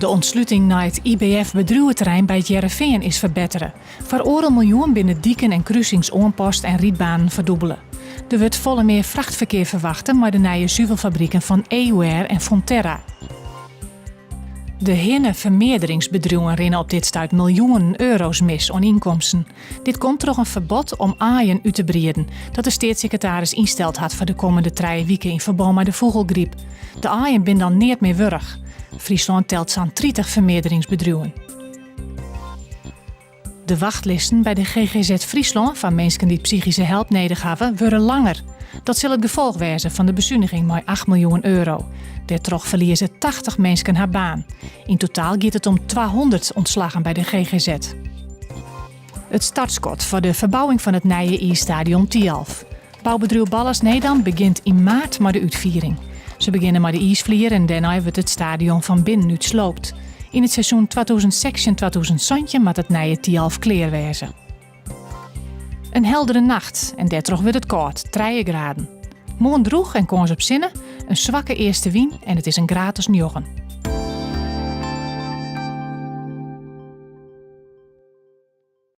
De ûntsluting nei it IBF-bedriuweterrein by It Hearrenfean is ferbettere. Foar oardel miljoen binne diken en krusings oanpast en rydbanen ferdûbele. Der wurdt folle mear frachtferkear ferwachte mei de nije suvelfabriken fan Eware en Fonterra. De hinnefermearderingsbedriuwen rinne op dit stuit miljoenen euro's mis oan ynkomsten. Dit komt troch in ferbod om aaien út te brieden, dat de steatssekretaris ynsteld hat foar de kommende trije wike yn ferbân mei de fûgelgryp. De aaien bin dan neat mear wurdich. Fryslân telt sa'n 30 fermearderingsbedriuwen. De wachtlisten by de GGZ Fryslân foar minsken dy't psychyske help nedich hawwe, wurde langer. Dat sil it gefolch wêze fan de besuniging mei 8 miljoen euro. Dêrtroch ferlieze 80 minsken har baan. Yn totaal giet it om 200 ûntslaggen by de GGZ. It startskot foar de ferbouwing fan it nije iisstadion Thialf. Boubedriuw Ballast Nedam begjint yn maart mei de útfiering. Se begjinne mei de iisflier en dêrnei wurdt it stadion fan binnenút sloopt. Yn it seizoen 2016-2017 moat it nije Thialf klear wêze. In heldere nacht en dêrtroch wurdt it kâld, trije graden. Moarn drûch en kâns op sinne, in swakke eastewyn en it is in graad as njoggen.